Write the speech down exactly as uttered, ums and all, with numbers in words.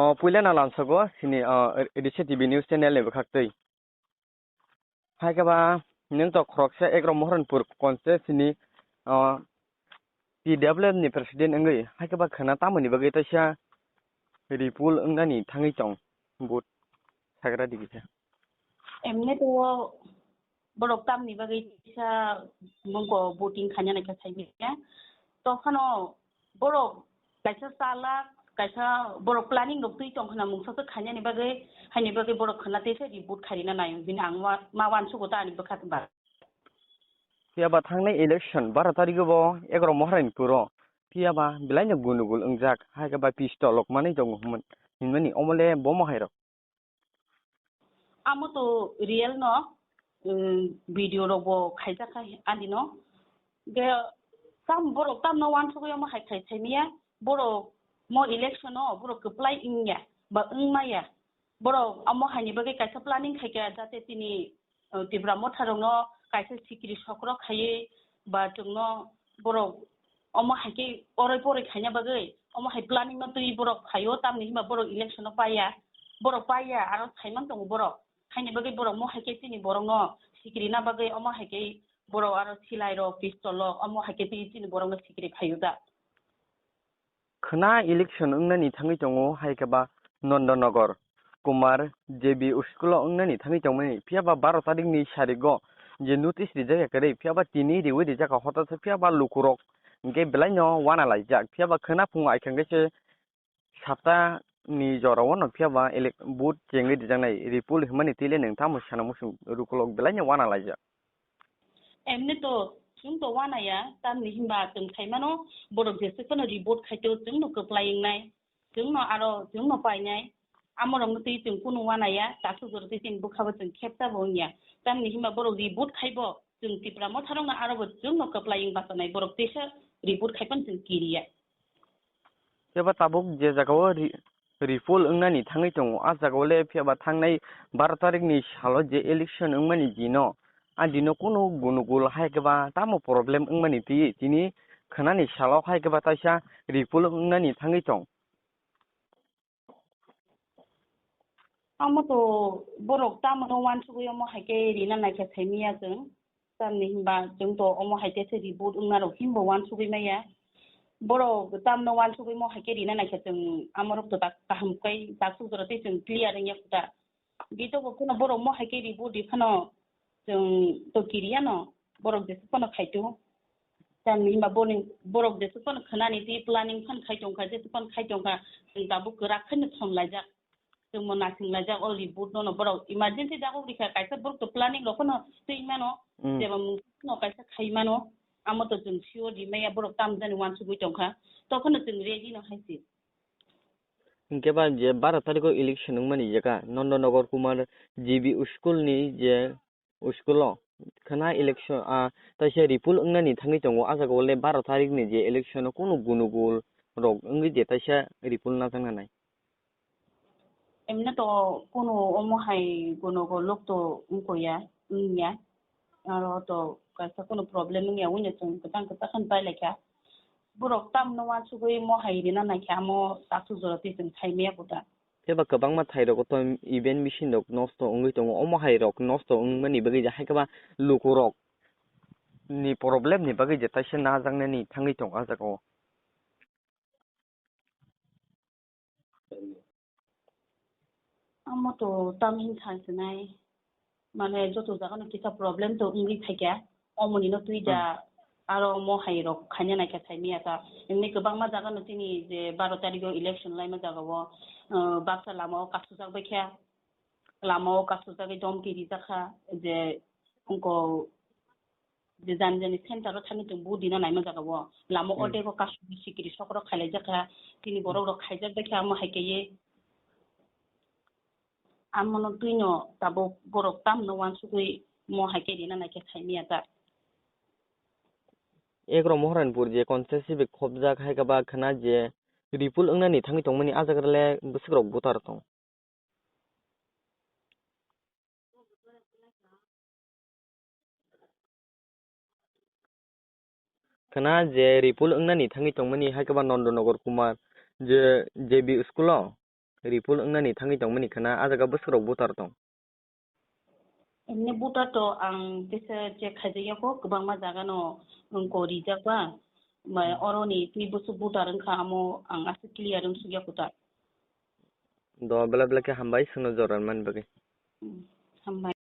O puila na lamsago sini, o, Risa T V news channel ni bwkhaktwi. Hai khe ba nwng to khoroksa Egro Moharanpur constituency ni, o, T W F ni president wngwi hai khe ba khwna tamoni bagwi taisa Ripul wngnani thangwi tong vote sagra digi khe. Emne to borok tamni bagwi kisa mungko voting khaina naikha saimanya. Tophano borok kaisa chalak, kaisa borok planning rok twi tong khna mungsa se khainani bagwi, haini bagwi borok khna teisa reboot khairina nai bini ang ma, ma uansugo ta ani bwkha ba. Phiya ba thangnai election baro tarikgo bo Egro Moharanpuro phiya ba belaino gunugul wngjak, hai khe ba pistol rok manwi tongo hwnmani, hwnmani omole bomo hai rok. Amo to real no, um, video rok bo khaijak khai ani no. Ge tam borok tam no uansugwi omo hai khai saimanya, borok mo election no borok kwplai wngya ba wngmaya. Borok omo hai ni bagwi kaisa planning khaikha jate tini, uh, Tipra Motha rok no kaisa sikiri sokro khaiwi ba chwngno borok omo hai khe oroi poroi khaina bagwi omo hai planning no twi borok phaio, tamni hinba borok election no paiya, borok paiya aro saiman tongo borok, haini bagwi borok mo hai khe chini borok no sikiri na bagwi omo hai khe borok aro silai rok pistol rok omo hai khe twi chini borok no sikiri phaio da. Khwna election wngnani thangwi tongo, hai khe ba Nondonogor Kumar J B school o wngnani thangwi tongmani, phiya ba baro tarikni sarigo je notice rijak ya kwrwi, phiya ba tini riwi rijak kha, hotaso phiya ba lukurok hwnkhe belaino uana laijak, phiya ba khwna phungo ai khe hwnkhe se sapta ni jora o no phiya ba elek-, vote chengwi rijaknai Ripul hwnmani twi le nwng tamo sana muchung lukurok belaino uana laijak. Emni to chwng to uanaya, tamni hinba chwng saimano borok jesuk phano reboot khaito chwngno kwplai wngnai, chwngno aro chwngno painai. Amorokno twi chwng kunu uanaya, takhuk jora twi chwng bwkhabo chwng khepta bo wngya. Tamni hinba borok reboot khaibo chwng Tipra Motharokno arobo chwngno kwplai wng bachanai, borok teisa reboot khaiphano chwng kiriya. Phiya ba tabuk je jagao ri-, Ripul wngnani thangwi tongo, a jagao le phiya ba thangnai baro tarikni salo je election wngmani dino, a dino kunu gunugul hai khe ba tamo problem wngmani twi tini khwnani salo hai khe ba taisa Ripul wngnani thangwi tong. Amo to borok tamo no uansugwi omo hai khe rina naikha saimanya chwng. Tamni hinba chwng to omo hai khe se reboot wngna rok hinbo uansugwi maya. Borok tamno uansugwi mo hai khe rina naikha chwng, amorok to tak kaham kai takhuk jora tei chwng clear wngya khuta. Bito bo phano borok mo hai khe reboot ri phano chwng to kiriya no, borok jesuk phano khaito. Tamni hinba boni borok jesuk phano khwnani twi planning phan khai tongkha, jesuk phano khai tongkha, chwng tabuk kwrak khaino thon laijak. Chwngbo naising laijak o reboot no, no borok emergency dagok rikha, kaisa borok to planning rok phano twi mano, Mm. jeba mung no kaisa khai mano, amo to chwng sure ri maya borok tam jani uansugwi tongkha, tokhno chwng ready no hai se. Hinkhe ba je baro tarikh o election wngmani jekha Nondonogor Kumar G B school ni je school o khwna election, ah, taisa Ripul wngnani thangwi tongo, a jagao le baro tarikh ni je election o kunu gunugul rok wngwi je taisa Ripul najakna nai. Emne to kunu omo hai gunugul lok to wngkha ya, wngya. Aro to kaisa kunu problem wngya, wngya chwng kwchang kwchang khe pai laikha. Borok tamno uansugwi mo hai rina naikha, amo takhuk jora twi chwng saimaya kuta. Phiya ba kwbangma thairok o to event machine rok nosto wngwi tongo, omo hai rok nosto wngmani bagwi je hai khe ba lukurok ni problem ni bagwi je taisa najaknani thangwi tongo a jagao. Amo to tam hin kha sinai. Mane joto jaga no kisa problem to wngwi phaikha, omoni no twi da Hmm. aro mo hai rok khaina naikha saimaya ta. Emni kwbangma jaga no chini je baro tarikh o election laima jaga o, uh, baksa lama o kasujak baikha, lama o kasujagwi domki rijak kha je wngko je jani jani center o thani tong bu dina naima jaga o lama Hmm. o dego kasugwi sikiri sok rok khailaijak kha, chini borok rok khaijak baikha amo hai kaiye. Amono twino tabuk borok tamno uansugwi mo hai khe rina naikhe saimaya ta. Egro Moharanpur je constituency bai khopjak hai khe ba khwna je Ripul wngnani thangwi tongmani a jaga le bwswk rok voter tong. Khwna je Ripul wngnani thangwi tongmani hai khe ba Nondonogor Kumar je J B school o. report wngnani thangwi tongmani khna, ah jaga bwswk rok voter tong? Emni voter to ang kisa check khaijakya kho, kwbangma jaga no wngko rijak ba. Ma, hmm, oro ni twi bwswk voter wngkha, amo ang aswk clear wng sukya kho ta. Do bela bela khe hambai, swngno jora mani bagwi. Hmm, hambai.